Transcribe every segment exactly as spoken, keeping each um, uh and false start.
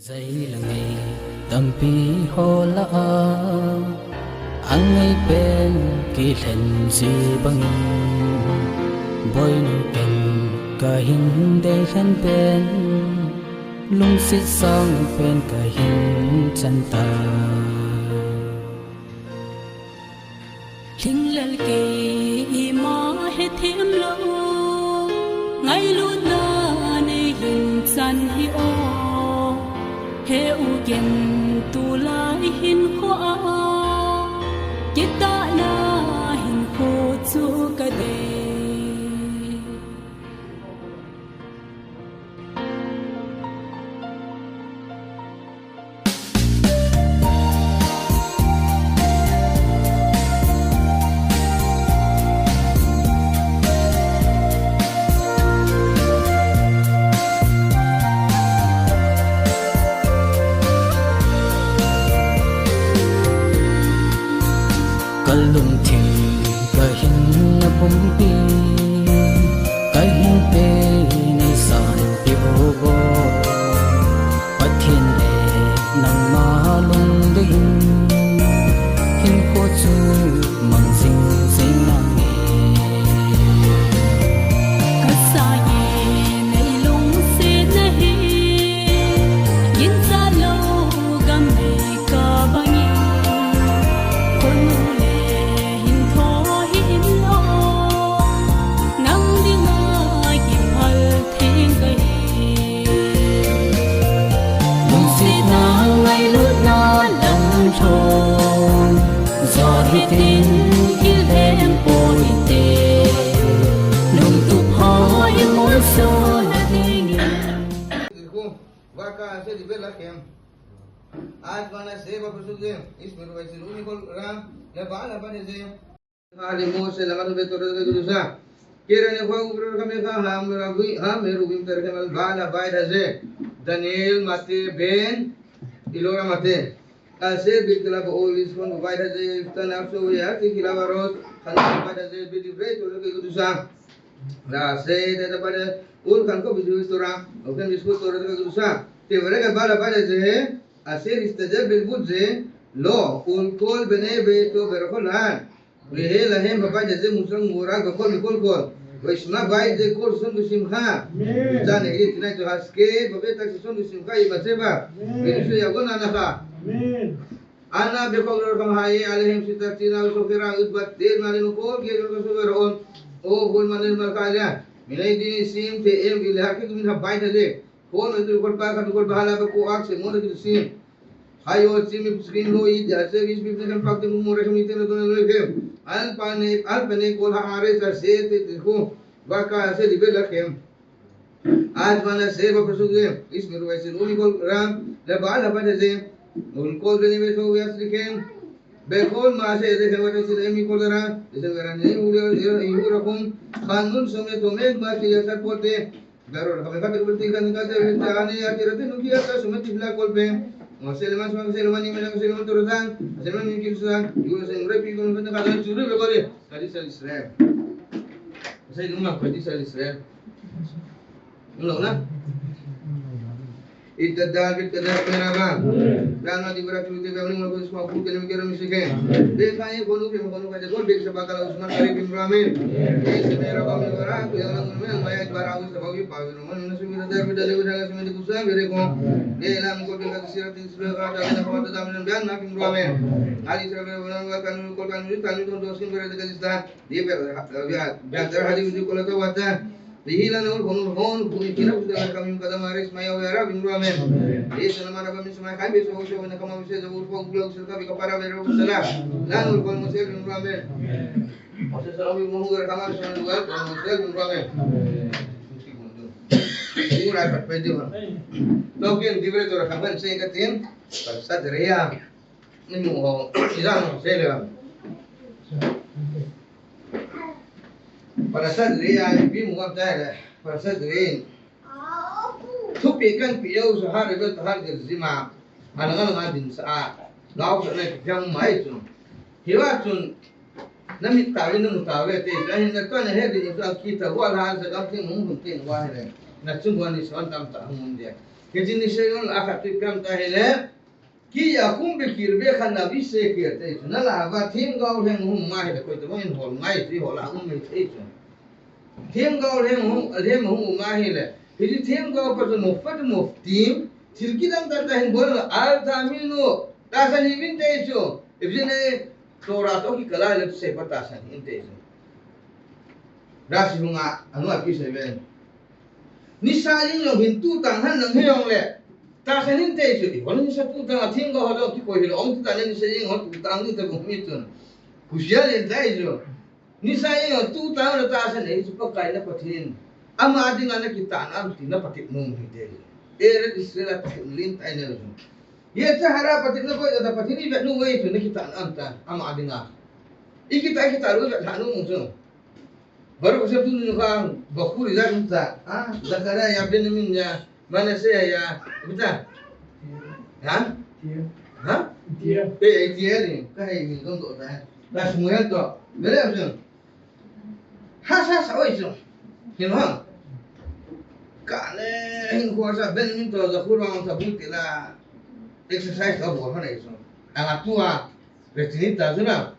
Jai le ngai tampi ho lah a, angai pen kilhen ji bangin, Boinu ken kahin deilhen pen, lungset sang pen kahin chan tai. Lhinglel kei ima hethem lou, ngailutna nei hin chan hih o. He u, ken tulai hinkho a, kitahna hinkho chu kadei. Kalungthim kahinna pumpi, kahin pe nei sanpi o. Pathen le nangma lungdei in, hinkho chu mang jing jing nange. Kasangin nei lungsetna hi, ginchat lou gam nei kabangin, khonung le hinkho hi in o, nang dinga kiphal theng kahi. Lungsetna ngailutna lamlhon, jor hitin kilhem poi te, lungtup ho imolso na dingin. देखो, वाह का ऐसे दिव्य लक्ष्य। आज माना सेवा प्रसुद्ध है, इसमें रुपये से रूनी को राम, मैं बाल अपन से Hali Mose la manu beto rega gudusa. Kera ne kwa ubro kame ka ham ragui, ham heruvim terke mal bala bai daje. Daniel mate ben, ilora mate. Ase bikla ba olis kon bai daje, tan apso ya, ti kila barot, khan bai daje, bidi bre to rega gudusa. La se de da bai, ul khan ko bidi tora, oken biskut to rega gudusa. Te rega bala bai daje, ase rista je bilbut je, lo, ul kol bene be to berkol han. Vehe lahem babai daje musang mura gakol mikol kol. Vaishna bai je kol son dusim kha. Amen. Jane ye tinai to haske babe tak son dusim kha ima seba. Amen. Venusu ya gona na kha. Amen. Ana be kol ro kam haye alehem sita tina so kera ut bat te na le kol ke ro so ro on. O hol mane mal kha ya. Minai di sim te em ile hakke min ha bai daje. Kol me tu kol pa kha tu kol bahala ba ko ak se mo de sim. Hayo chimi screen lo i ja se is bi kan pak de mo re mi te na dona lo ke. Al pane, al pane kol ha are sa se te te ko. Wa ka se di be la ke. Aaj mana se ba pasu ke. Is me ro se lo ni kol ram. Le ba la ba de se. Ul kol de ni be so ya se ke. Be kol ma se de ke wa se mi kol ra. De se ra ni u ra, u ra kum. Khanun so me to me ma se ya sa pote. Garo kami kami ulti kan kate ulti ani ati rati nuki ata sumati hila kolpe. Ngo seleman suma seleman ni mena seleman turusan seleman ni kilsusan. Ibu sen repi kon kan kata juri be kore. Kadi sel Israel. Saya numa kadi sel Israel. Ulo na. Itada itada meraba. Amen. Dana di berati uti kami ngol kus ma kul kene kene misike. Amen. Deka ye konu ke konu kaje kol bek sabakala usman kari bin ramen. Amen. Ye se meraba meraba ku yang namun men maya bara us sabawi pawi roman nasu bira dar bida le bida nasu men kusa bere ko. Amen. Ye lam kol bek sirati sura ka da na ko da men dan na bin ramen. Amen. Ali sura bere wana kanu kol kanu tanu don dosin bere de kajista. Ye bere ya bere hadi uji kol ta wata. Lihila na ul hon hon kuni kina kuda kami kada maris maya wera bin ramen. Amen. Ye sana mara ba min sumai khai be so so na kama se so ko gula so ka bi ka para be ro sala. Lan ul hon musel bin ramen. Amen. Ose sala mi mo ga kama so na ga musel bin ramen. Amen. Ura pat pe di ma. To kin di bre to ra kama se ka tin. Sa dre ya. Ni mu ho. Ila no se le. Parashat Re'eh a ipi mu ngam tai le, Parashat Re'eh. Thupi kan pi eu so har rebel to har gel jima. Alang alang a din sa a. Lau sa le piang mai chu. Hiwa chun na mit ta ve na mu ta ve te. Sa hin na to na he din sa ki ta wa la sa kam tin mu hun tin wa he le. Na chun wa ni son tam ta hung mun de. Hiche ni sei lon a khat tu ipi ham tia ahile, ki a kum be kir be khat na bi se kir te chu. Na la va themgao lheng hung ma hile koi tabang in hol ngai ti hol a um mai te chu. Themgao lheng hung, lheng hung um ma hile. Hiche themgao pa chu mufat muftim, thil kidang tah tah hin bol la, al ta mi nu, tahsan hih uvin te chu. Ipi jeh a Torah toh kikal a le thusei pa tahsan hih in te chu. Rashi hung a, anu a pi sei ve. Nisa jeng jong hin tu tang han lang hi jong le. Tahsan hih in te chu. Ibol nisa tu tang a themgao ho jong kikoi hi lo. Ong tu tang le nisa jeng ho tu tang ni ta bung mi tun. Kusia le tai chu. Nisa jeng jong tu tang le tahsan hih chu Pakai na Pathen. Ama dinga na kitahna am ti na patep nom hi te chu. Eretz Israel a patep len tai na chu. Yetzer hara patepna koi ta Pathen i vet nom e chu na kitahna am ta. Ama dinga. I kitah, i kitah lou i vet lha nom chu. Baruch Hashem tuni nikho a, bakhur ijat um ta. Ah, Zechariah ya, Benjamin ya, Manasseh ya, ipi ta? Ha? Tia. Ha? Tia. Eh, eh, Tia ni. Ka hei min dong doh ta. Ka Shmuel toh. Bere Hashem. Ha sa sa oi chu. Hin ha. Ka le hin ko sa Benjamin toh Zakhur wang sa bu ti la. Exercise ka bol ha nei chu. Anga tua. Retinita chu na.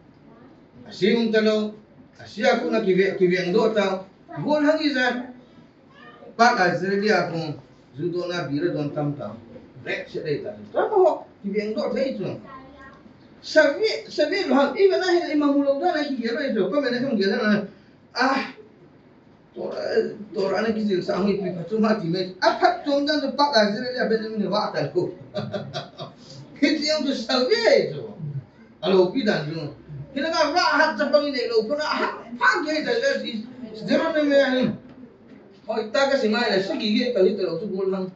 Asi um ta lou. Asi a khu na kive, kiveng doh ta. Gol hang ijat. Pak a Israel a khu. Ju doh na bira don tam ta. Re se dei ta. Ta ho. Kiveng doh thei chu. Savi, savi lo ha. Iva na hin ima mu lou da na kigel lou chu. Ko me na kam gel na. Ah. Torah, Torah na kijil sa hui pi phat chu ma ti me. A phat chom dan chu Pak a Israel a Benjamin va ta lou. Hiti ang chu salve chu. A lou pi dan chu. Hina ka va hat cha pang nei lou puna ha pa ke ta le si. Deuteronomy hin. Hoi ta ka si mai le sagi ge ka li ta lou chu gol hang.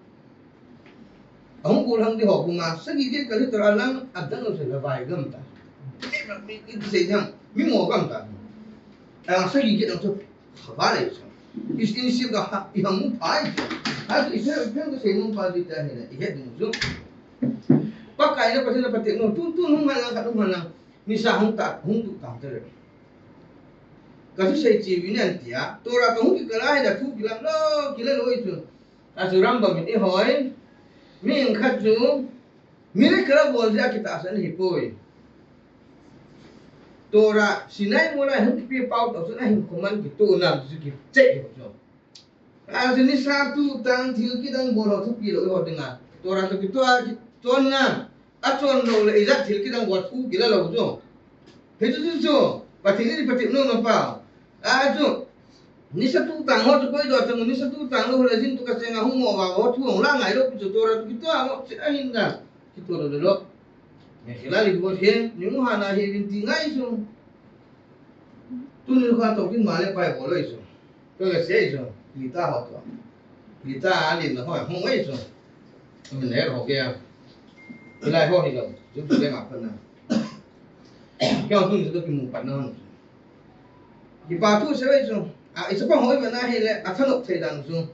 Ahung kul hang di ho kuma, sagi get ka litor alang, adang lo se la vai gam ta. Mi, mi, mi sei jam, mi mo gam ta. Ah, sagi get ang chu, khabar e chu. Is in sim ka ha, i hang mu pai. Ha, i phe, i phe ka sei mu pa di ta he na, i he ding chu. Pakai na Pathen na Pathen no, tun, tun hung han lang, khat hung han lang. Nisa hung ta, hung tu ta ta le. Ka thu sei chi vin an tia, Torah ka hung kikal a he na thu kilam lo, kilam lo i chu. Achu Rambam in eihon, mi khat chu, miracle abol jeh a kitahsan ahipoi. Torah, Sinai mol a hung kipe pau toh chun ahin command kitoh na chu kicheh ho chu. Achu nisa tu tang thil kidang bol ho thupi lou eiho dinga. Torah toh kitoh a kitoh na, achon lou le ijat thil kidang bol thu kila lou chu. Hichu chu chu, Pathen in Pathen nom na pa. Achu, nisa tu tang ho chu koi doh chang, nisa tu tang lou le jin tu ka chenga hung mo va ho thu hung la ngai lou pi chu Torah tu kitoh a mo, che ahin da. Kitoh lou le lou. Mechila li bol he, ni mu ha na he vin ti ngai chu. Tuni kha toh kin ma le pai bol lou chu. Ka ga sei chu, Lita ho toh. Lita a lin na ho, hung ai chu. Min le ho ke a. Lai ho hi lou, jum le ma pa na. Kya tuni chu toh kimu pa na. Kipa thu sei chu. A, i chapa hoi ba na hi le, a thanop thei dan chu.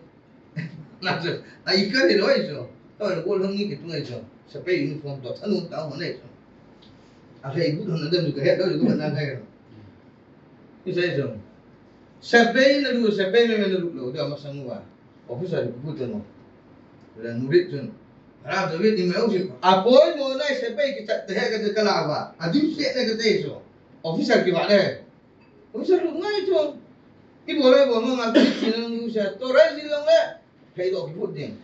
Na chu, a i ka hi loi chu. Toh le gol hang ni ki tu ngai chu. Sepai uniform toh thanop ta ho nai chu. A hei bu thang na dem chu ka he loi chu ka na ngai. Ni sei chu. Sepai na lu, sepai me me na lu lo, da ma sang wa. Officer ku te no. La nu ri chun. Ra David ni me u si. A poi mo nai sepai ki chat te he ka te ka la wa. A dim se ne ka te chu. Officer ki wa le. Officer lu ngai chu. I bol le bol ma ngal ti chin lang u sa. Torah jin lang le. Phei doh kibut ding.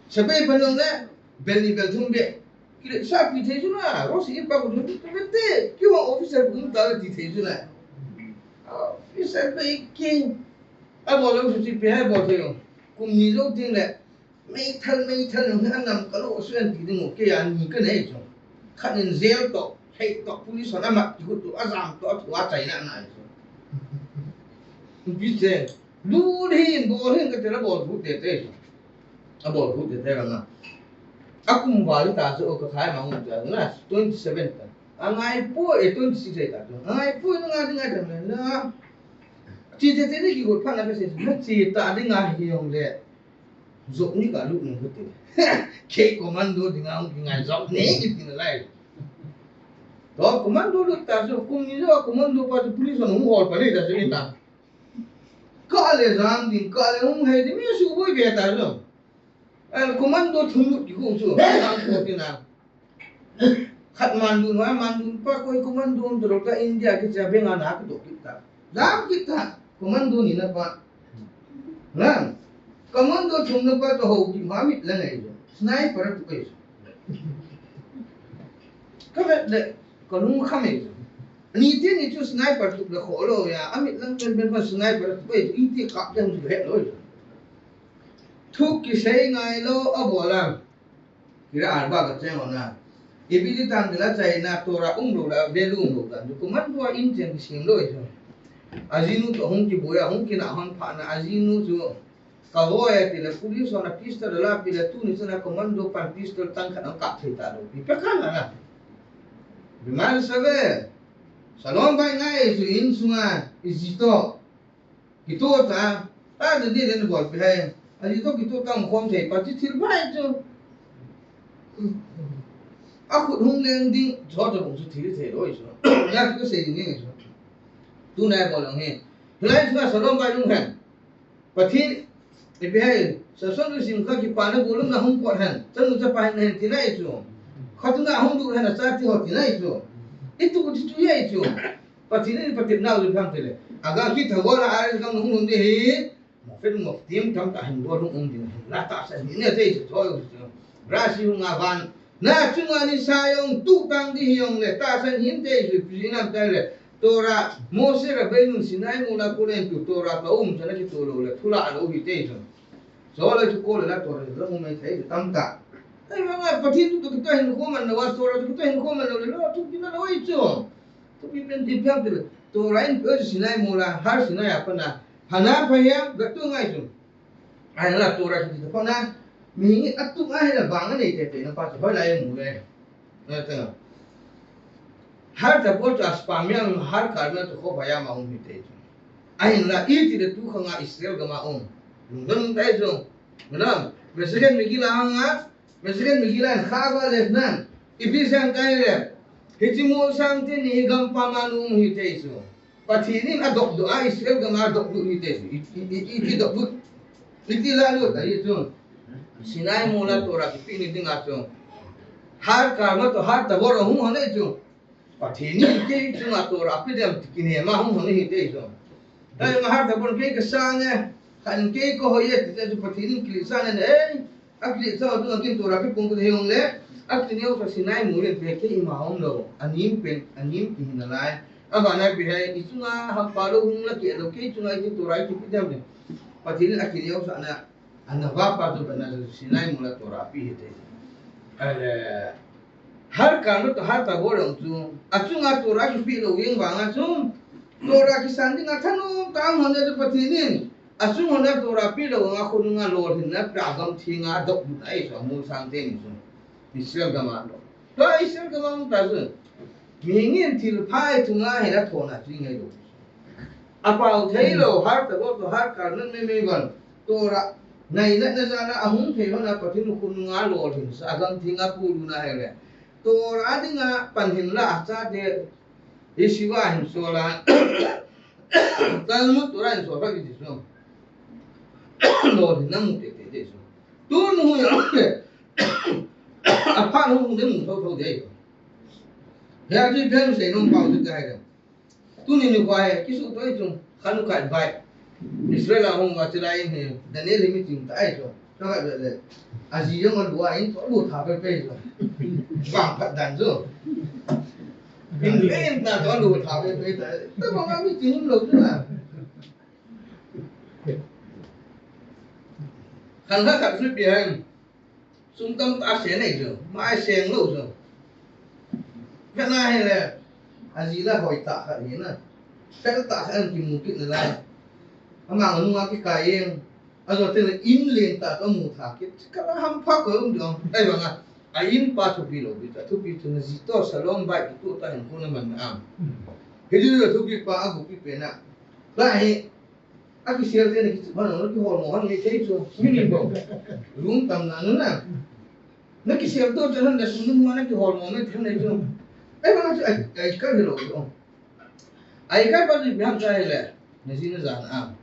Sepai phan lang le. Bel ni bel thum be. Kile sa pi thei chu na. Rosi i pa ku thum pi te. Ki wa officer ku ta ti thei chu na. Officer pai king. A bol le su chi pi hai bol thei. Kum ni jou ding le. Meithal, meithal, nung hi anam ka lo suan ti ding u, kei a ni ka nei chu. Khat in jail toh, hei toh, police hon amat kihut toh, ajam toh, athu achaina na chu. Bi che, lut hin, bol hin ka ti la bol lut te te chu. A bol lut te te la na. A kum val ta chu, o ka khai ma ngun ta na, twenty seven ta. A ngai poi, eh, twenty six ta chu. A ngai poi, na ngai, ngai ta na. Ti te te ni kihut phat na ka se, na ti ta ding a hi jong le. Jop ni ka lut nung kati. Kei commando dinga hung kingai jop ni kiti nalai. Toh commando lut ta chu kum ni jo commando pa chu police hon hung hol pa ni ta chu ni ta. Ka le jam ding, ka le hung hei ding, mi su boi be ta chu. Commando thum lut kikhum chu. Ang ko tina. Khat Mandu na, Mandu pa koi commando um tro ta India kicha benga na kidoh kit ta. Dam kit ta. Commando ni na pa. Na. Commando thum na pa to ho ki ma mit la ngai jo. Sniper tu kai jo. Ka vet le, ka lung kham e jo. Ni ti ni chu sniper tu le kho lo ya. Amit lang ben ben pa sniper tu kai jo. Iti kap jang jo het lo jo. Thu kisei ngai lo a bola. Kira arba ka cheng ona. Ipi ti tam dila chai na Torah um lo la, value um lo la. Ju kuman tua in cheng kisem lo isu. Ajinu to hung kiboya, hung kina hung pha na ajinu chu. Ka voi ati la police ona pistol la pi la tu ni sana commando pan pistol tang khat ang kap thei ta lo. Pi pe khan na. Bimal save. Shalom bai ngai isu in sunga ijito. Kitoh ta, ta de de den bol pi hai. Ajito kitoh ta um khom thei pa chi thil bai chu. A khut hung leng ding, jo jo bung chu thil thei lo isu. Ya chu ka sei ding isu. Tu nai bol ang he. Hilai chu ka Shalom bai lung hen. Pathen, ipi hai, Samson lu sim kha kipana bulum na hung pot hen. Chanu chapa hen hen ti nai chu. Khatuna hung du hen a cha ti ho ti nai chu. Itu ku ti chu ya isu. Pathen in patep nau ding phang tile. Aga ki thagol a ai gang hung hung ding hi. Mo fet mo tim tam ta hin bol hung um ding hin. La ta sa hin ne te so. Rasi hung a van. Na chunga ni sa jong tu tang ding hi jong le. Ta sa hin te su pi nam ta le. Torah Mose Rabbeinu Sinai muna ko len tu Torah ka um sa na ki to lo le. Thula lo hi te su. So le chu ko le na Torah lo mu mai thei tam ta. Ai ma ma Pathen tu tu ta hin ko man na wa Torah tu ta hin ko man lo le. Lo tu ki na lo i chu. Thupi pen ti piang ti le. Torah in pe Sinai mula, Har Sinai a pana. Hana pha ya, ga tu ngai chu. Ai la Torah ti ta pana. Mi a tu ngai la bang nei te te na pa chu hoi la ye mu le. Na ta. Har ta bol chu a spa mi ang har kar na tu ko ba ya ma um mi te chu. Ai la i ti le tu kha nga Israel ga ma um. Lung dang tai chu. Malam, Mexican mi ki la hang a, Mexican mi ki la kha ga le nan. Ipi sang kai le. Hichi mo sang te ni gam pa ma nu hi te su. Pathen in a dok do a Israel gam a dok do hi te su. I, i, i, i dok do. Iti la lo ta i chu. Sinai mula Torah kipe ni ding a chu. Har kar ma to har ta bol hung hon e chu. Pathen in kei chunga Torah pe dem ti kinem a hung hon hi te chu. Ai ma har ta bol kei ka sang e. Kan kei ko ho ye ti chu Pathen in kili sang e. A kili sa tu kin Torah pe pung ko he hung le. A kili neo sa Sinai mula pe kei ma hung lo. Anim pen, anim ki hin lai. A ba na pe hai i chunga ham pa lo hung la ke lo kei chunga ki Torah kipe dem le. Pathen in a kili neo sa na. Anava pa tu bana Sinai mula Torah pi hi te. Ale, har kar ma to har ta bol jong chu. A chunga Torah kipe lo jeng vang a chu. Torah kisan ding a thanom ta hon e chu Pathen in. A chung hon a Torah pe lo vang a khonung a lolhin na pra gam theng a dok bu ai so mu sang te ni chu. Israel gam a lo. To Israel gam a ta chu. Mi ngin thil phai thunga hi la thona chu ngai lo. A pau thei lo, har ta bol to har kar nan me me ban. Torah, nai na na za na a hung thei ban a Pathen khonung a lolhin sa a gam theng a pu lu na he le. Torah ding a pan hin la a cha te, yeshiva hin so la. Talmud Torah hin so la ki ti so. Lolhin na mu te te te so. Tu nu ya le. A pha nu de mu tho tho de. Ya ti ben se nung pau ti kai de. Tuni ni khoi, kisu to i chung, Chanukah bai. Israel a hung va chilai in hi, Daniel hi meeting ta ai chung. Ka ka le. Aji jong a lua in to lu tha pe pe chung. Bang phat dan chung. In le in ta to lu tha pe pe ta. Ta bang a meeting lo chung a. Khan kha khat sui pi hai. Sum tam ta se nei chu, mai seng lo chu. Ka na he le, a ji la hoi ta kha ni na. Fel ta kha an ki mu kit na lai. Ama nung a ki kai eng. A zo te le in len ta to mu tha kit. Ka la ham pha ko um jong. Ai ba nga. A in pa thupi lo bi ta thupi chu na ji to salon bai ki tu ta hin ko na man na am. He ji lo thupi pa a bu pi pe na. Ba he A kisel te na kichu ban na kihol mo han me thei chu. Mini bo. Room tam na nu na. Na kisel to chan na sunu mo na kihol mo me thei na chu. Ai ma chu ai ai kal lo chu. Ai kal pa ni biang chai le. Na ji na ja na am.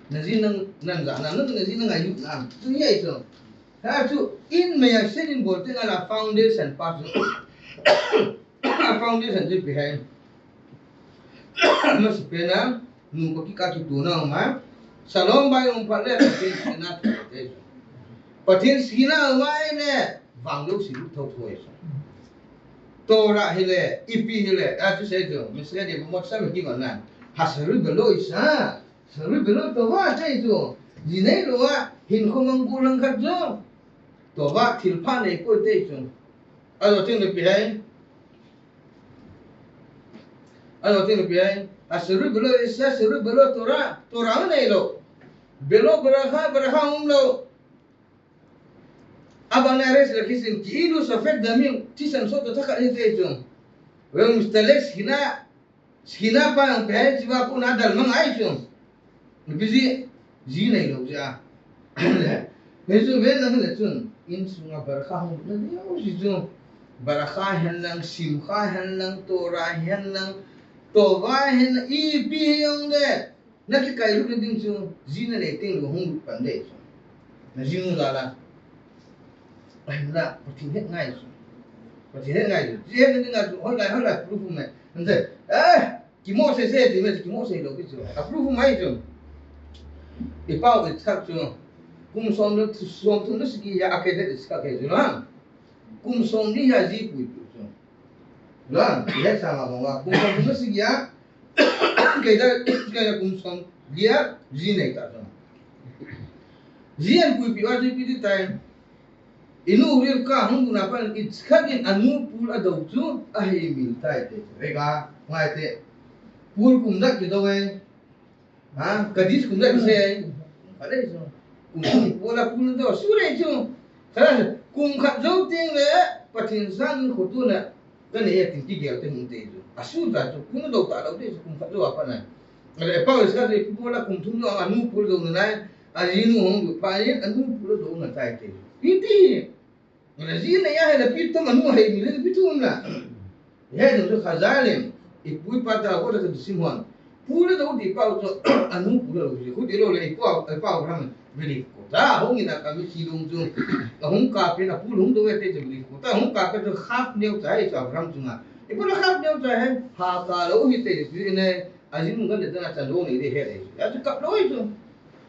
Na ji na nan ja na na na ji na ngai yu na am. Tu ye chu. Achu in maya senin bol teng ala foundation pa chu. Foundation chu ipi ham. Masa pena nu pa kikah kituna um a. Shalom bhai um phat le Pathen sina thu te. Pathen sina um a le vang jouse lut thotho e. Torah hile, ipi hile, achu sei chu, Mister Debomot sa me ki ma na. Haserubelo isa. Haserubelo Torah sei chu. Ji neilou a, hinkho mang gu lang khat chu. Torah thil pha nei poi te chu. Ajo teng le ipi ham. Ajo teng le ipi ham. Haserubelo isa, haserubelo Torah, Torah neilou. Belo bracha, bracha umlou. Abana res la kisin, כאילו ספק דמים, thisan sot to thakhat hite chu. Veng Mister Lex hina, hina pa ang pe, chiva ko na dal mang ai chu. Busy, ji neilou ja. He chu ven lang le chun, insunga bracha hung na diu ji chu. Bracha hen lang, simcha hen lang, Torah hen lang, Torah hen lang, ipi hijong le. Na kikailut na ding chu, ji na nei teng le hung lut pan dei chu. Na ji nu la la. Ahinla, Pathen het ngai chu. Pathen het ngai chu. Ji het na ding a chu, hoilai, hoilai, proof mai. Ante, eh, kimo sei sei ti me, kimo sei lou ki chu. A proof mai chu. I pau i thak chu. Kum som le, som thum le sagi a, a kei de i thak kei chu na. Kum som ni a ji pui pui chu. Lo, ihet sa ma bang uva, kum som thum le sagi a, kei da, kei da kum som li a, ji nei ta chu. Ji ahin puipi uva chu ipi ti tai. I nu Rivka hung lut na pat in Yitzchak in anu pul adou chu, ahei mil tai te. Rega, ngai te. Pul kum dat kidou e. Ha, Kaddish kum le sei. Kale chu. Kum thum pul a pul do su le chu. Kale kum khat jou teng le Pathen sangin khotona. Kane ya tin kigel te hung te chu. Asu ta chu kum do ta lou te chu kum khat jou a pat na. Ale pa sa le pul a kum thum jou anu pul do na nai. Ajinu hung do pa yin anu pul do na tai te. Iti. Mana ji na ya he la pi to manu he mi le pi tu na. He do kha za le. I pui pa ta ko ta ka Simon. Pu le do ti pa to anu pu le ji. Khu ti lo le i pa, i pa ram. Ve ni ko. Ta ho ni na ka mi chi dong ju. Ka hung ka pe na pu hung do ve te ji ni ko. Ta hung ka pe to khap neo cha he cha ram chu na. I pu le khap neo cha he. Ha ka lo hi te ji ne. A ji mun ka le ta na cha lo ni de he de. Ya chu kap lo i chu.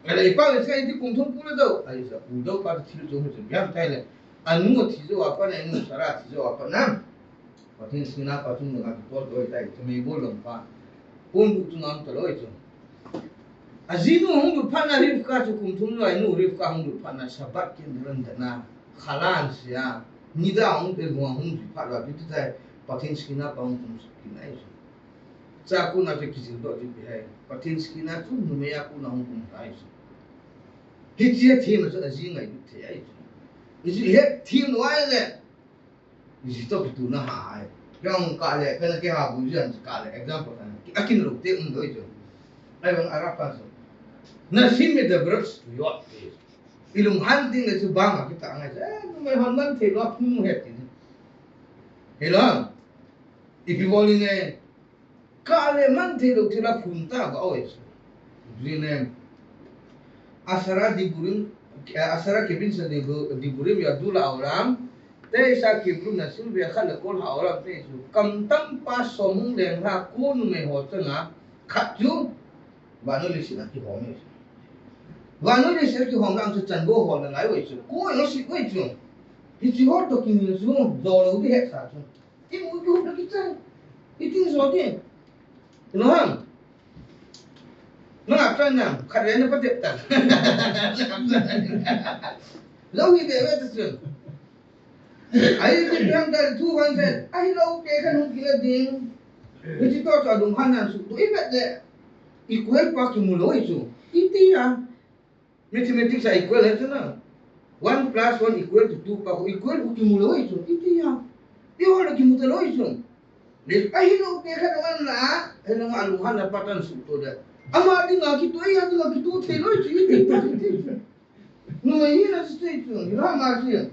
Ale i pa le sa i ti kum thum pu le do. Ai sa pu do pa ti lo ju he chu. Ya ta le. Anu thi jou a pat na, anu Sara thi jou a pat na. Pathen sina pa chung nunga kipol doi tai, chu mei bol lom pa. Pon bu chung am ta loi chu. Ajinu hung lut phat na Rivka chu kum thum loi nu Rivka hung lut phat na Shabbat kin ran da na. Khalan sia. Nida hung pe hung hung ji phat la bi tu tai. Pathen sina pa hung kum suk kin ai chu. Cha ku na chu kijil do ji bi hai. Pathen sina chu numei a ku na hung kum tai chu. Hiche thim chu aji ngai lut thei ai chu. Iji he thim wai le. Iji to kitu na ha hai. Kya hung ka le, kana ke ha bu jan ka le, example kana. Akin lo te um doi jo. Ai bang ara pa so. Na sim me da brot tu yo te. Ilung han ding le chu ba ma kita ngai. Eh, me hon man te lo phun he ti. Hello. Ipi bol ni ne. Ka le man thei lou thila phun ta ba oi. Jinem. Asara diburim, eh, asara kibin sa dibu-, diburim ya dula olam. Te sa kibru na sim ve khala kol ha olam te su. Kam tam pa somung leng ha ko nu me ho changa. Khat chu. Ba nu li sina ki ho me. Ba nu li sina ki ho ngam chu chan bo ho na lai oi chu. Ko yo si oi chu. Hi chi ho to ki ni chu. Do lo di he sa chu. Imu ipi hup na kichai. Itin so ti. Ino ham. Nang apran nam. Khat le na patep ta. Lo hi be be ta sun. Ai ti piang ta thu van sen. Ai lo ke kan hung kila ding. Ni ti to to dung han nan su. Tu i bet le. Equal pa kimu lo i su. Iti ya. Mathematics a equal hai chu na. One plus one equal to two pa ko equal ko kimu lou chu. Iti ya. Iho la kimu ta lou chu. Le ahi lo ke kha wan la. He la ma lu han la patan su to da. Ama dinga kitu, iya dinga kitu thei lou chu. Iti to iti. Nu mai hi na straight chu. Ni la ma chu.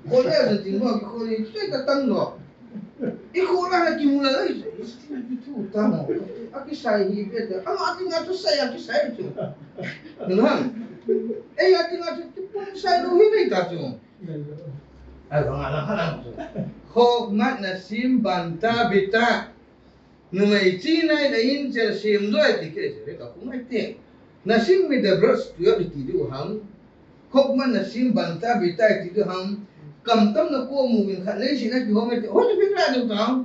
Ko le sa ting ko ko ni straight ta tang lo. I kho la na kimu la lai chu. Isti tu ta mo. A kisai hi be ta. Ama dinga tu sai a kisai chu. Nang. Ei, a dinga chu kipumsah lou hi nei ta chu. Ai, bang a lang, lang chu. Khokmat nasim banta bita. Numei chi nai na in chel sim doi ti ke che ka kum ai ti. Nasim mi da bros tu ya ti diu ham. Khokmat nasim banta bita ti diu ham. Kam tam na ko mu min khat nei si na ki ho me ti. Ho ti phi ra diu ta.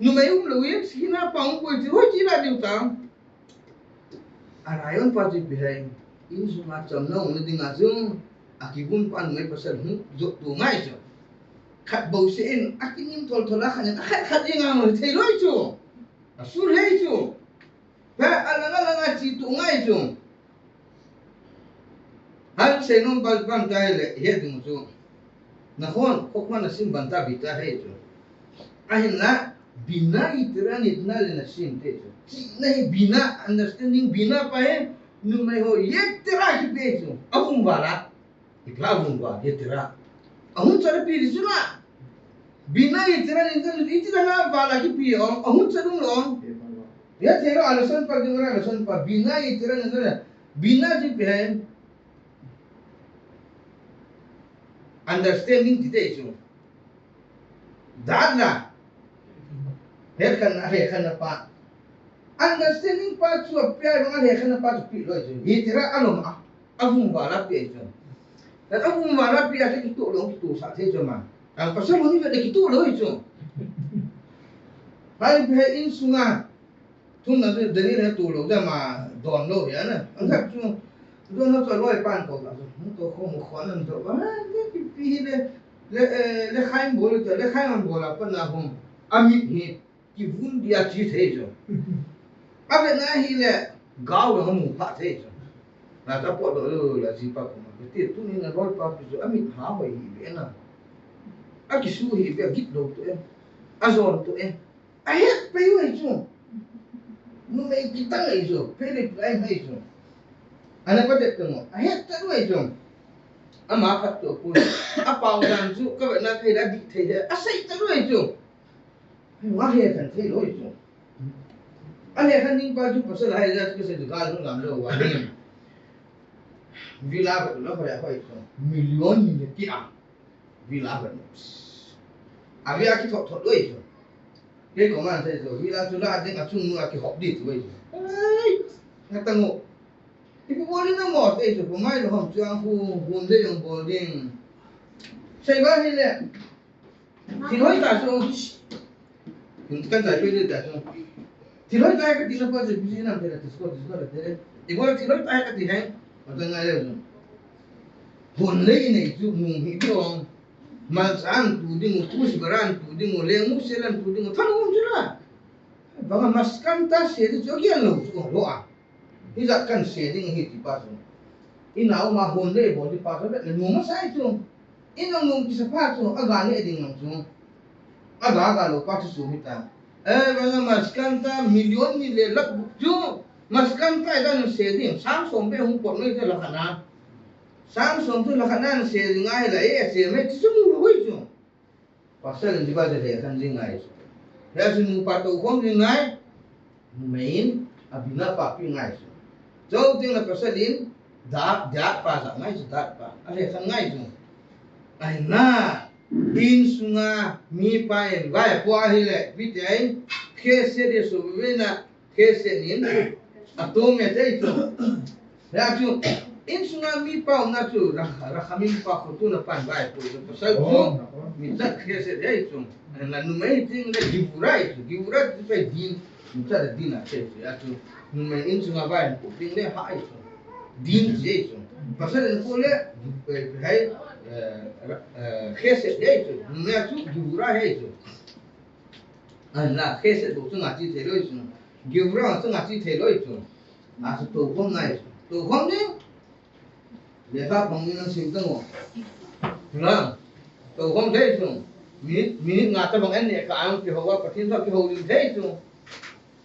Numei um lou in si na pa um ko ti ho ti ra diu ta. A rayon pa chu ipi ham, insunga chamna umna dinga chu, akivun pa numei pasal hung jot tu ngai chu. Khat bouseh in, akinim thol thol a khat in, akhat khat in a hung thei loi chu. Asur hei chu. Pa alang alang a chi tu ngai chu. Han seinom bal bang tai le, he ding chu. Nahon, khokmat nasim banta bita hei chu. Ahinla, bina yetera nitna le nasim te chu. Chihna hi bina, understanding bina pa hi, numei ho yetera kipe chu. Avum vala. Ipi avum vala, yetera. Ahung chara pi di chu la. Bina yetera nitna le, yetera na vala kipe ong, ahung chara lou ong. Yetera, a lesson pa, ding ra lesson pa, bina yetera nitna le, bina chu ipi ham. Understanding ti te chu. Dat la. He khan, he khan pa. Understanding pa chu apia, he khan pa chu pi loi chu. Yetera alom a. Avum vala pi chu. Dat avum vala pi a chu kitu lou, kitusah thei chu ma. Ang pasal ni ve kitu lou chu. Hai be insunga. Thumna chu Daniel he tu lou dam a don lou hi ana. Ang khat chu don lou chu loi pan ko ka chu. Hung to kho mo kho nan to ba. Le pi pi hi le le eh, le khai bol to le khai man bol a pan na hum. Amit hi kivun dia chi thei chu. A ve na hi le gao lo mu pha thei chu. Na ta po do lo la ji pa ko ma. Ti tu ni na loi pa pi chu amit ha hoi hi ve na. A kisu hi ve git lo to e. A zon to e. Ahet pei u ahi chu. Numei kitang ahi chu. Philip lai ahi chu. Ana pa det tamo. Ahet ta u ahi chu. Ama khat tu pu. Apao dan chu ka ve na thei la di thei le. Asei ta u ahi chu. Wa he kan thei lo ahi chu. Ane kan ning pa chu pasal hai la chu ka sei gal hung lam lo wa ni. Villa ba la hoi hoi chu. Million ni ki a. Villa ba. A villa kithot thot loi chu. Kei ko man sei chu, villa chu la ding a chung nu a kihop di chu loi chu. Ai, na tango. Ipi bol ding namo sei chu, ko mai lo hom chu ang hu, hun le jong bol ding. Sei ba hi le. Thil hoi ta chu. Kan sai pe ta chu. Thil hoi ta ka ti na pa chu, bi na pe la, ti ko, ti ko la te. Ipi bol thil hoi ta ka ti hai. Ata ngai le chu. Hun lei nei chu nung hi ti ong. Malcha an tu ding u, tusbara an tu ding u, lengmusil an tu ding u, thanum chu la. Banga maskanta se ding chu agel lou chu lo a. Hijat kan se ding ahi ti pa chu. Inao ma hun lei bol ti pa chu le nung masa chu. Inung nung kisa pa chu, aga ne ding nang chu. Aga aga lou pa chu sum hita. Eh, banga maskanta million ni le lakh chu. Maskanta idan se ding, sang som be hung pot noi te la khana. Sang som tu la khana se ding ngai la, eh, se me ti sum hoi chu. Pasal in jiba je le khan jing ngai chu. He chu nupa tou khom jing ngai. Numei in, abina pa pi ngai chu. Chou ting la pasal in, da, da pa ja ngai chu, da pa. A le khan ngai chu. Ai na, insunga, mi pa in, vai po ahi le, pi te ai, khe se de su ve na, Khe se nin, a to me te chu. Ya chu, insunga mi pa na chu, ra, ra kha mi pa khu tu na pan vai pu chu, pasal chu, mi cha khe se de chu. Na numei ting le givura chu, givura chu pe din, mi cha de din a che chu, ya chu. Numei insunga vai pu ting le ha chu. Din che chu. Pasal ko le, eh, hai, eh, ra, eh, khe se de chu. Numei chu, givura he chu. Ana khe se tu chunga chi thei loi chu. Givura chunga chi thei loi chu. A chu tou khom ngai chu. Tou khom ni. Lekha pang ni nang sim tang o. Na. Tou khom thei chu. Minute, minute nga ta bang en ne ka ang ki ho wa Pathen tho ki ho lim thei chu.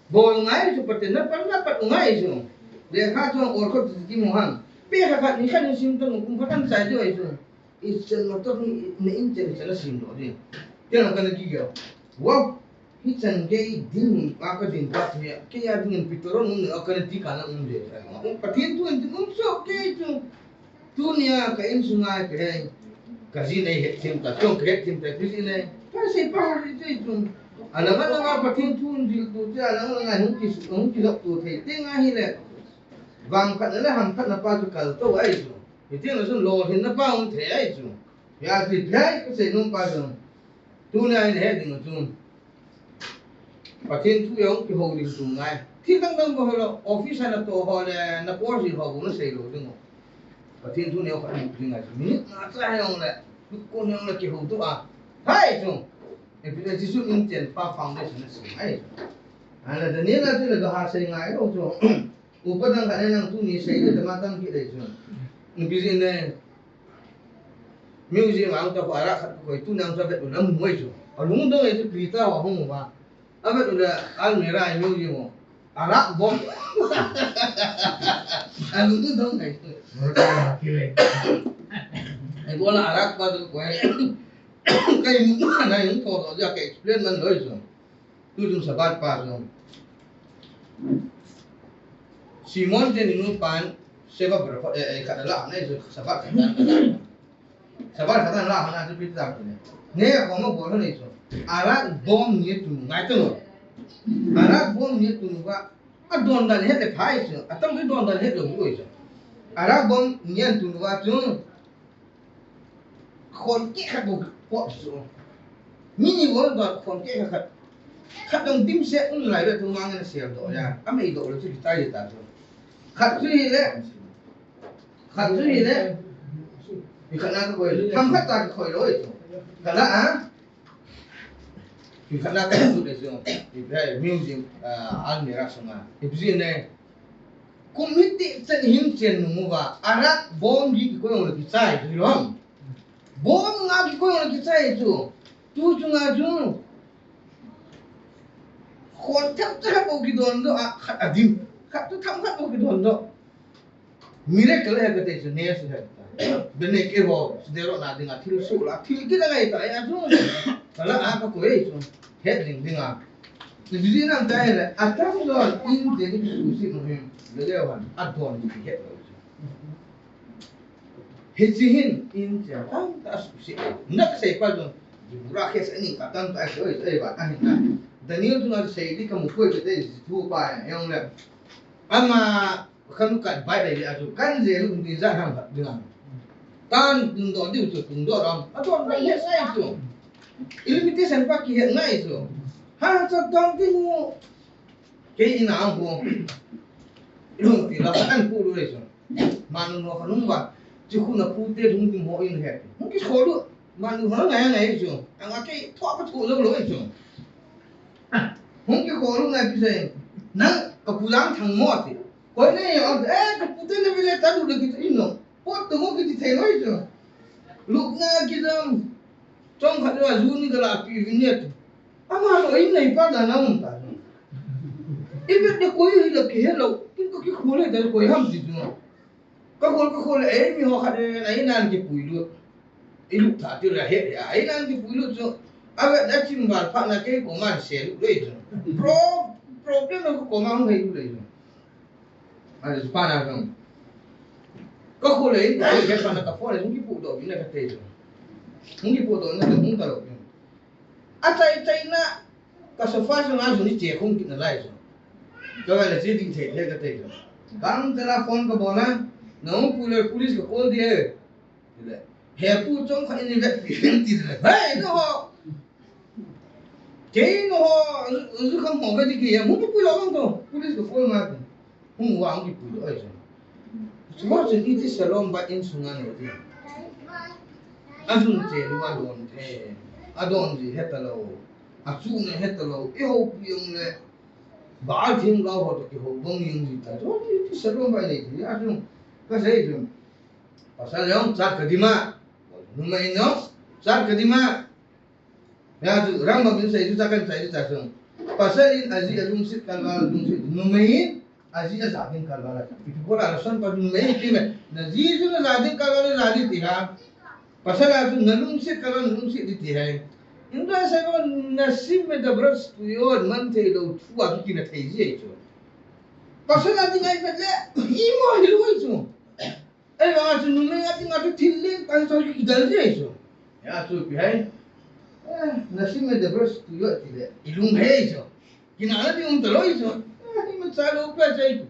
Bol ngai chu Pathen na pan na pat ngai chu. Lekha chu or kho ti ki mo han. Pe kha khat ni khat ni sim tang o kum khat an sai chu ai chu. Ichan motor ni, na in chen chen a sim lo ding. Kei na kana ki gel. Wow, hichan kei ding a ka ding pa chu ya. Kei a ding in petrol um le, a kana ti kana um le. Pathen thu in ding um so kei chu. Tunia ka insunga ka hei, ka ji nei het thim ta, chong ka het thim ta, ka ji nei. Ka sei pa ho ri te chung. Alang alang a Pathen thu dil tu te, alang alang a hung ki, hung ki lok tu thei te nga hi le. Vang khat le ham khat na pa tu kal to ai chu. Hi te na sun lo hin na pa hung thei ai chu. Ya ti thei ka sei nung pa chu. Tunia in he ding chu. Pathen thu jong kihou ding chu ngai. Thil dang dang bou hilou, office a natoh ho le, na por ji ho bou nasei lou ding u. Pathen thu neo khat mu ding ngai. Minute nga cha jong le, lut kon jong le kihou tu a. Hai chu. E pi le Jesu min chen pa foundation na sim ai. Ana Daniel a chu le ga ha sei ngai lou chu. Upa dang khat nang tuni sei le tama tam kit le chu. Ipi jeh in le. Museum a hung ta khu arak khat koi tu nang chu avet u le amu e chu. Alungdong e chu Peter ho hung uva. Avet u le almirah museum u. Arak bom. Alungdong e chu. Ei bola arak pa tu koi. Kai mu na hung tho tho ja ka explain man lou chu. Tuchung Sabbath pa chu. Simon te ninu pan Sheva Barakhot, eh, eh, khat la, nei chu Sabbath khat la. Sabbath khat la, hana chu Peter te ne. Ne ko mo bol nei chu. Arak bom ni tu ngai tu lo. Arak bom ni tu va. Adon dan het le phai chu. Atam chu don dan het lo chu. Arak bom ni an tu va chu. Khon keh khat bou pot chu. Mi ni bou dot khon keh khat. Khat dong dimset um lai ve tu mang na sel doh ja. Amei doh le chu kitai ta chu. Khat chu hi le. Khat chu hi le. Hi khat na ka koi. Tham khat ta ka koi loi chu. Ka la a. Hi khat na ka chu le chu. Hi ve museum, ah, almirah sunga. Hi ne. Kum hiti chen hin chen nung uva, arak bom li kikoi ong le kichai, chu lom. Bom nga kikoi ong le kichai chu. Tu chunga chu. Khon tham tham bou kidon doh, a khat adim. Khat tu tham khat bou kidon doh. Miracle he kati chu ne su he. Bene ke ho, su dero na dinga thil su la, thil kit angai ta, ya chu. Ka la a ka koi chu. Het ding dinga. Chu ji nam ta he le, atam don in te ni su si no hin. Le le wan, adon ni het lo chu. Hichi hin in che tam ta su si. Na ka sei pa chu. Dibura khe sa ni ka tam ta su ei ba ta hin na. Daniel tu na sei di ka mu koi ka te ji thu pa ya, yong le. Ama Khan kat bai dai le a chu, kan je lu kum tin ja ham khat ding a. Tan tung doh diu chu, tung doh ram. A doh bai he sai chu. Ilimitation pa kihe ngai chu. Ha, cha dong ti hu. Kei ina ang hu. Ilung ti la kan pu lu le chu. Manu no khanung ba. Chu khu na pu te lung ding ho in he. Hung ki kho lu. Manu ho ngai ngai chu. Anga kei tho pa thu lo lo chu. Hung ki kho lu ngai pi sai. Nang ka pu lang thang mo ti. Koi nei, eh, ka pu te na vile ta lu le kiti ino. Pot tu mo kiti thei loi chu. Lupna kidam. Chong khat la ju ni ka la pi vin ne tu. Ama lo in nei pa da na um ta. I bet de koi hi la ki he lo. Kin ko ki khu le da koi ham ti chu. Ka khol, ka khol, eh, mi ho khat, eh, na in an kipui lut. I lut tha ti la he, a in an kipui lut chu. A vet na chim val phat na kei koma se lut le chu. Pro-, problem na koma hung hei lut le chu. A chu pa na chu. Ka khol le, ka khol le, pa na ka phone le, hung kipu doh, na ka te chu. Hung kipu doh, na ka hung ka lo chu. A chai chai na, ka sofa sunga chu ni che khum kit na lai chu. Ka va le che ding thei thei ka te chu. Kang tela phone ka bol a, na hung pu le police ka call di e. Ti le, he pu chong kha in vet pi ti le. Hey, no ho. Kei no ho, zu, zu kham ho ka di ki ya, mu pu lo long to. Police ka call ma ti. Hung vang kipui doh ai chu. Chua chun iti salom ba in sunga no ti. Ajun che lu adon the. Adon ji he ta lo. Achu ne he ta lo. I ho pu yong le. Ba thim ga ho to ki ho bang yong ji ta. Chua chun iti salom ba nei ti. Ajun ka sei chu. Pasal yong chat ka di ma. Numei no chat ka di ma. Ya chu, rang ma bin sei chu ta kan sai ta sung. Pasal in aji alungset kalval lungset. Numei in aji aja ding kalval. Ipi ko la son pa numei ti me. Na ji chu na ja ding kalval na ja ding ti ha. Pasal a chu na lungset kalval na lungset ti ti hai. Inda sai ko na sim me da bras tu yo man thei lo thu a ki na thei ji ai chu. Pasal a ding ai pet le. I mo hi lo chu. Ahivanga chu numei a dinga chu thil lentah chu kidel jeh chu. Hijeh chun ipi ham. Eh, na sim e the verse two yo ti le. I lunghei chu. Kinahna ding um talou chu. Eh, imacha lou pi chu.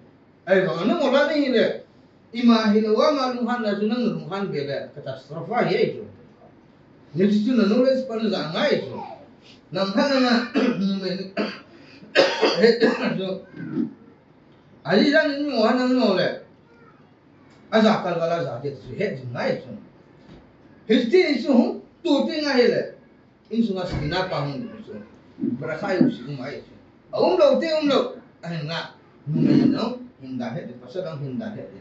Ahivanga nangho lah a nahi le. Ima hilou a ama lunghanna chu nang lunghan be le. Catastrophe ahi chu. Hiche chu na knowledge pan ja ngai chu. Nang khat nanga, numei. He chu. Ahi jeh in nangho nangho le. Aja kalval a ja te chu het jing ngai chu. Hiche chu hung tu teng ahile. Insunga sina pa hung chu. Brakha u si um ahi chu. Aumlou te umlou. Ahinla. Numei jong hin da het, pasal jong hin da het.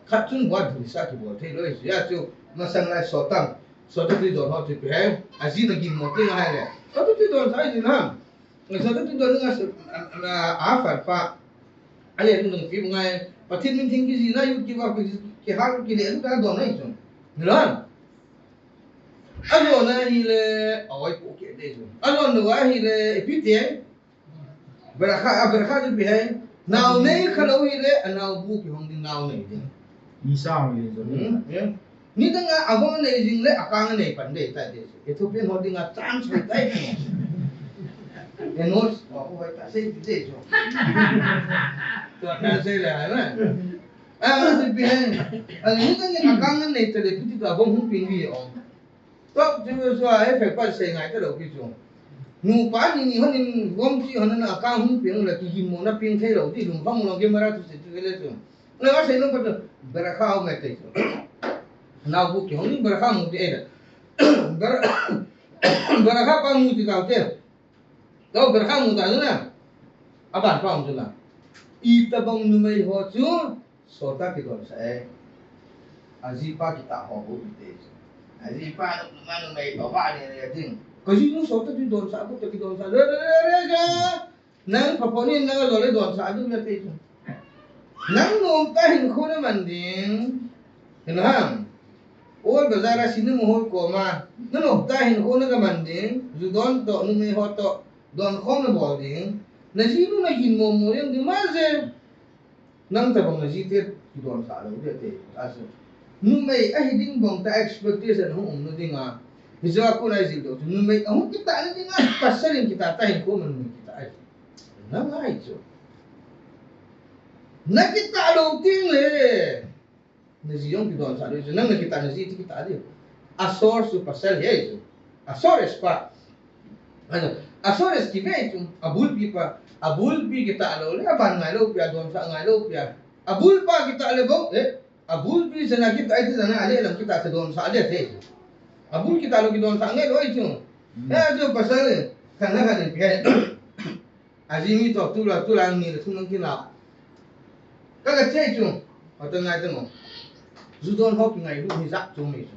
Khat chun bua dhursa kibol thei lou ahi chu. Hijeh chun masang lai sotah. Sotah tui don ho chu ipi ham. Ajina ginmo teng ahile. Sotah tui don sa ahi jin ham. Sotah tui don nga se, a, a, a, a, fa, fa. Ale, tu nang pi ngai. Pathen min theng kijina, yu ki va, ki, ki hal, ki le, tu ta don nai chu. Lon. Alon ahile, oi, po ke de chu. Alon lou ahile, ipi ti. Brakha, a brakha chu ipi ham. Nao nei khalou hile, anao bu kihong ding nao nei ding. Ni sao ni jo. Hmm, yeah. Nidanga ahung nei jing le akang nei pan ding tai ti. Ethiopian ho dinga chance hoi tai. Enos, wa ko hoi ta sei ti sei jo. Tua ta sei le hai na. Ah, ti pi hai. Ah, nidanga akang nei ta le pi ti ta bom hung pin vi o. Tua chu so a effect pa sei ngai ta lou pi chu. Nupa ni ni hon in bom ti hon na akang hung pin le ki himo na pin thei lou ti lung phang lou ke mara tu se tu le chu. Na ka sei nung pa tu, brakha u me te chu. Nao bu kihong ni brakha mu te e. Bra-, brakha pa mu ti tau te. Tau brakha mu ta na. Aban pa mu na. Itobang numei ho chu, sotah kidon sa e. Ajipa kitah ho bu te chu. Ajipa nu, nu, numei pa ba ni le ding. Ka jinu sotah kidon sa, bu ta kidon sa. Re, re, re, re, re. Nang phapo ni nang a jole don sa du le te chu. Nang nom ta hin khu na man ding. Hin ham. Ol bazar a sinu mo hol koma. Nang nom ta hin khu na ka man ding. Ju don to numei ho to. Don khom na bol ding. Na jinu na ginmo mo yang ding ma je. Nang tabang na ji te kidon sa lou ding te, aso. Numei ahi ding bang ta expectation hung um na ding a. Hijeh a kon a jil dou chu numei ahung kitah na ding a, pasal in kitah ta hin ko man numei kitah ahi. Na ngai chu. Na kitah lou ding le. Na ji jong kidon sa ding chu, nang na kitah na ji ti kitah ding. A source chu pasal hi chu. A source pa. Ano, a source kive chu, a bulpi pa, a bulpi kitah lou le, a ban ngai lou pi a, don sa ngai lou pi a. A bulpa kitah le bou, eh, a bulpi jana kitah, iti jana, ale lam kitah te don sa le te. A bul kitah lou kidon sa ngai lou chu. Hmm. Eh, chu pasal le, kan na kan pi. Aji mi to tula, tula ni le thum nang kila. Ka ka che chu. Ata ngai ta mo. Ju don ho kingailu hi jat chu mi chu.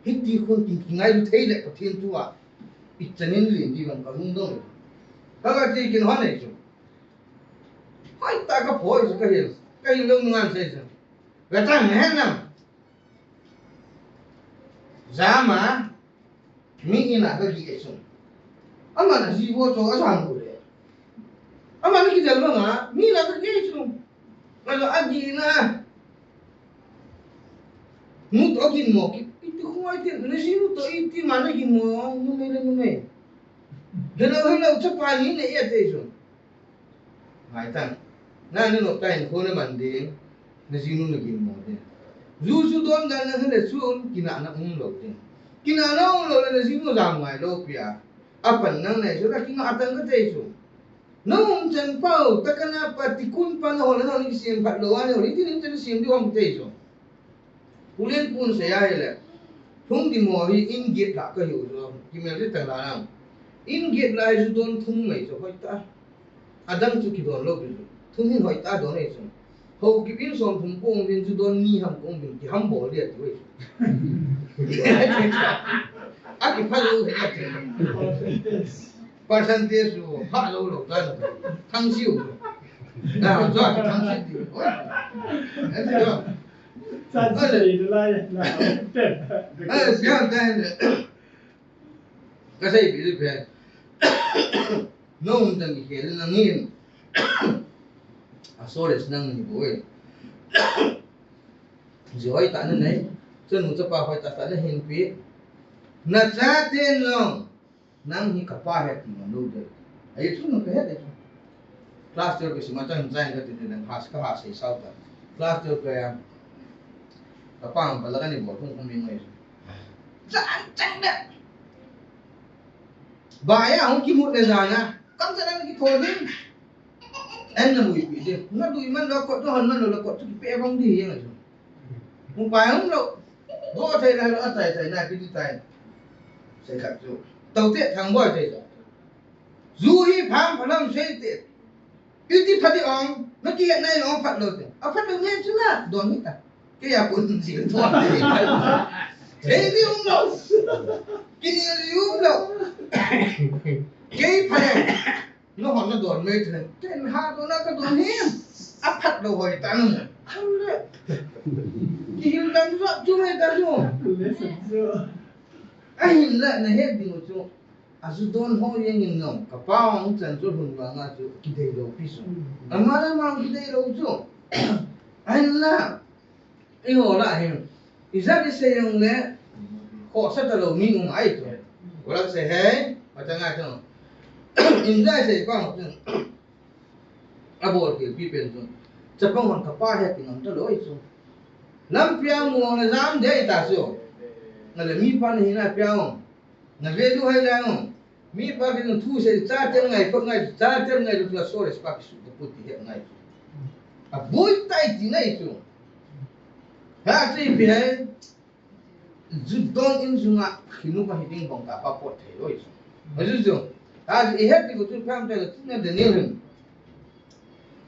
Hiti khun kin kingailu thei le Pathen tua. I chanin lin di bang ka lung dong. Ka ka che kin ho nei chu. Hoi ta ka phoi chu ka hil. Ka hil lo ngan sei chu. Ga ta me hen nam. Jama, mi ina ka gi e sung. Ama na ji vo cho a jam ko le. Ama na ki jal ma nga, mi na ka gi e sung. Ka lo a gi na. Nu to kin mo ki, iti ko ai ti, na ji nu to iti ma na kin mo, numei le numei. Hello, hello, chapa ni ne e te sung. Ngai tan. Na ni no ta hin ko na man ding. Na jinu na ginmo ding. Ju ju don dan na hile chu kinahna um lou ding. Kinahna um lou le na jinu jam ngai lou pi a. Apan nang nei chu na kinga atan ka te chu. Na um chan pau, ta ka na pa ti kun pa na ho le na ni sim phat lou a ni ho ni ti ni te sim di hom te chu. Pu Lenpun sei a hile. Thung di mo hi in git la ka hiu jo. Kimel ri tang la nang. In git la hi ju don thum mai jo hoi ta. Adang chu kidon lou bi jo. Thum hin hoi ta don ei jo. Ho ki bin som thum ko bin ju don ni ham ko bin ki ham bol dia tu ei. A ki pha lou he a ti. Percentage lo, pha lou lou dan. Thang siu. Na, jo ki thang siu ti. Oi. Ati jo. Sa chi le lai na. Pen. Eh, siang dan. Ka sei bi pen. Nong dan ki khel na ngin. A sorry nang ni boi. Ji hoitah nanei. Chanu chapa hoitah tah nahinpe. Nachaten jong nang hi kapa ahi ti ngam lou ding. Ahi chu nang kahet ahi chu. Class twelve kasim a chang chang kati le nang has kaha sei sao ta. Class twelve ka ya. Kapa ang bala kani bol kung kung ming mai. Chan chang le. Ba ya hung kimut le jana. Kam sa nang kitho ding. An na muipi ding. Nadui man lou kot, nahon man lou lou kot, chu kipe bang ding jeng ahi chu. Hung pai hung lou. Bo thei lai lou, a thei thei nai, piti thei. Sei khat chu. Tau te thang boi thei chu. Ju hi pham phalam sei te. Piti phati ong, na ki nai ong phat lou te. A phat lou ngen chu na, don hi ta. Kei a pun jil don. Thei di um lou. Kini di um lou. Kei phat. Nahon nadon mai thei. Ken ha to na kadon hi. A phat lou hoi ta nung. Thang le. Kihil dan jo, chu mai ta jo. Ahin la nahet ding chu. Aju don ho jeng in nong. Kapa ang chan chu hun vanga chu kidei lou pi chu. Ama la ma kidei lou chu. Ahin la. Eiho lah hin, ijat isei jongle, khohsah talou mi um ahi chu. Ola sei hei, matang a chu. Inja isei pa chu. Abol khel pi pen chu. Chapang hon kapa ahi ti ngam talou ahi chu. Lampi a mu na jam dei ta chu. Nale mipa nahi na pi a. Na value hai lai mo. Mipa kiti thu sei, chate ngai, khut ngai, chate ngai, tu la so respect su ko puti het ngai. A boi tai ti ngai chu. Ha ti pi hai. Ju don in sunga khinu pa hi ding bong ka pa pot thei loi chu. Ma ju ju. Ha ti het ti ko chu pham te tu na de ni hin.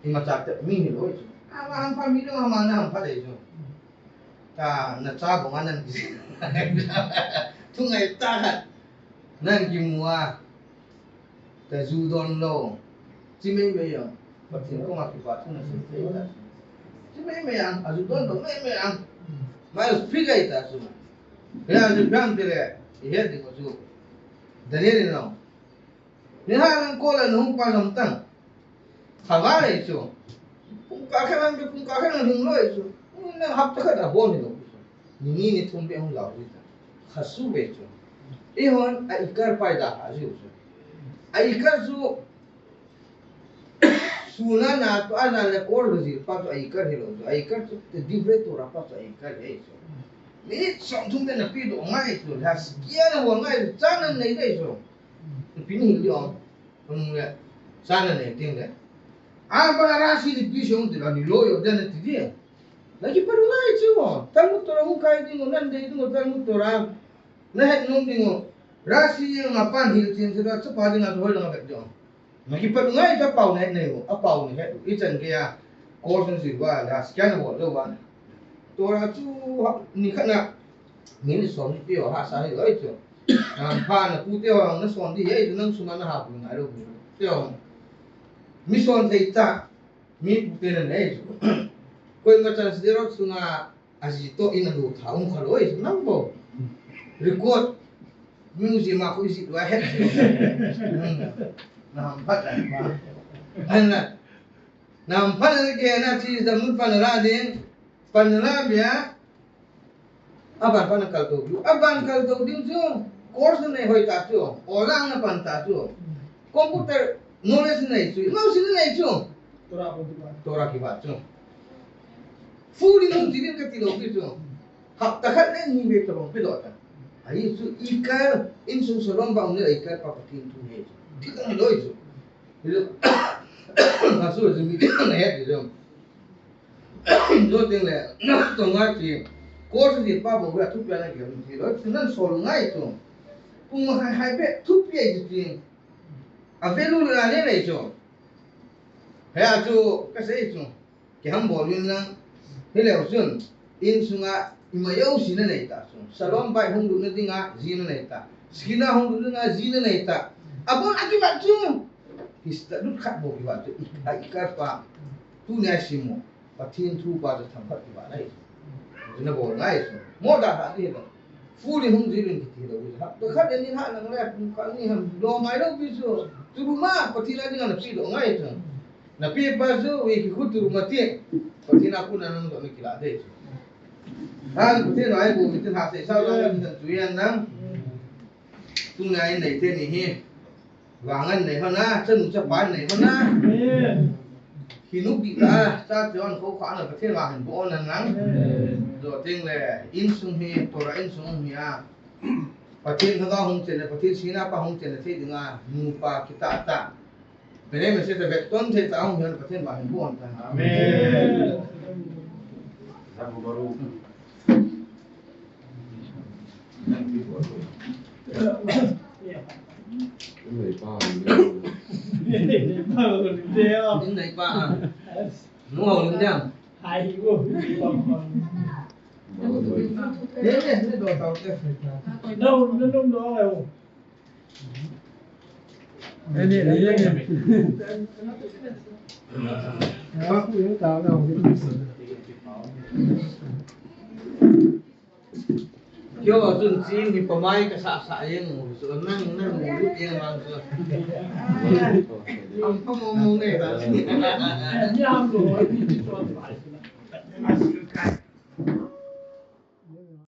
Ima chate mi hi loi chu. Ama ham pa mi lo ama na ham pa dei chu. Ta, nacha bong a nang ki. Thungai tah khat. Nang kimu a. Ta ju don lou. Chi mei mei a. Pathen koma kipa thu nasei thei ta. Chi mei mei a, aju don lou mei mei a. Mai us pi gai ta chu. Ya ju pham te le. I het ding ko chu. Daniel in lou. Ni ha nang ko la nung pa jom tang. Kha va le chu. Pung ka khe lang, pung ka khe lang hung loi chu. Nang hapta khat a bon ni lo chu. Ni ni ni thum be hung lau chu. Kha su be chu. Eihon a ikar pai da ha ju chu. A ikar chu. Suna na to a na le kol lo ji pa chu a ikar hi lo chu. A ikar chu te div le to ra pa chu a ikar hi chu. Minute som thum te na pi do ngai chu. Ha skia na wa ngai chu. Cha na nei dei chu. Pi ni hil di ong. Hung le. Cha na nei ting le. A ba ra si di pi shong ti la ni lo yo den ti di. Na ki pa lu ngai chu. Tal mu to ra hung kai ding o, nan dei ding o, tal mu to ra. Na het nung ding o. Ra si yang a pan hil chin chu ra chu pa ding a hol na bet ding o. Na ki pa lu ngai cha pau nei nei o. A pau nei het. I chan ke a. Ko sun si wa la scan wo lo wa. To ra chu ha, ni khat na. Ni ni som ni pi o ha sa ni oi chu. Nang pha na pu te o na son di hei nang suma na ha pu ngai lo. Te o. Mi son thei ta. Mi pu te na nei chu. Koima chan si de ro sunga a ji to in a lu tha um kha loi chu nang bo. Record. Museum a khu ji loi het. Na ham phat a. Ai na. Nam pan ke na chi da mun pan ra ding. Pan ra bia. Aban pan kal to. Aban kal to ding chu. Course nei hoi ta chu. Olang na pan ta chu. Computer knowledge nei chu. Mau sin nei chu. Torah ko di ba. Torah ki ba chu. Fu di nung di ka ti lo ki chu. Hapta khat le ni ve to long pi lo ta. Ahi chu ikar in sung salom ba um le ikar pa patin tu he chu. Ti ka loi chu. Asu asu mi na ya de jong. Do ting le, na to nga ki, ko su di pa bo ga tu pia na ki, ti lo, ti nan sol ngai tu. Pung ma hai hai pe, tu pia ji ti. A ve lu la le le chu. He a chu, ka sei chu. Ki ham bol in lang. Hi leu chun. In sunga ima jouse na nei ta chu. Salom bai hung lut na dinga ji na nei ta. Skin a hung lut na dinga ji na nei ta. Abon a kibat chu. Hista lut khat bou kibat chu. I, a ikar pa. Tunia sim mo. Pathen thu pa chu themkhat kibat nai. Chu na bol ngai chu. Mo da ha ni lo. Fu ni hung ji lin kiti lo. Ha. To khat ni ha nang le kum kal ni ham lo mai lo pi chu. Chu ma Pathen a dinga na pi lo ngai chu. Na pi pa chu, wi ki khu tu ma ti. Pathen a khu na nang do ni kila de chu. Han, Pathen vang hi bu mi tin ha sei sao lang, min tan tu yan lang. Tunia in nei te ni hi. Vang an nei hon a, chanu chapa nei hon a. Amen. Hi nu pi ta, cha te on ko kha na Pathen vang hin bu on nan lang. Amen. Do ting le, insung hi, Torah insung hi a. Pathen thaga hung chen le, Pathen sina pa hung chen le, thei ding a, nu pa kita ta. Pene mese ta vet ton thei ta hung hian Pathen vang hin bu on ta. Amen. Zabu baru. Nang pi baru. Nei pa. In nei pa. Nu hau lum diam. Hai bu. Nei, nei, nei, do tau te. No, no, no, no. Kio chun chin hi pamai ka sa sa yeng u, so nang, nang u lut yeng mang so. Am pa mo mo ne ta. Ni ham lo, ni chon pai.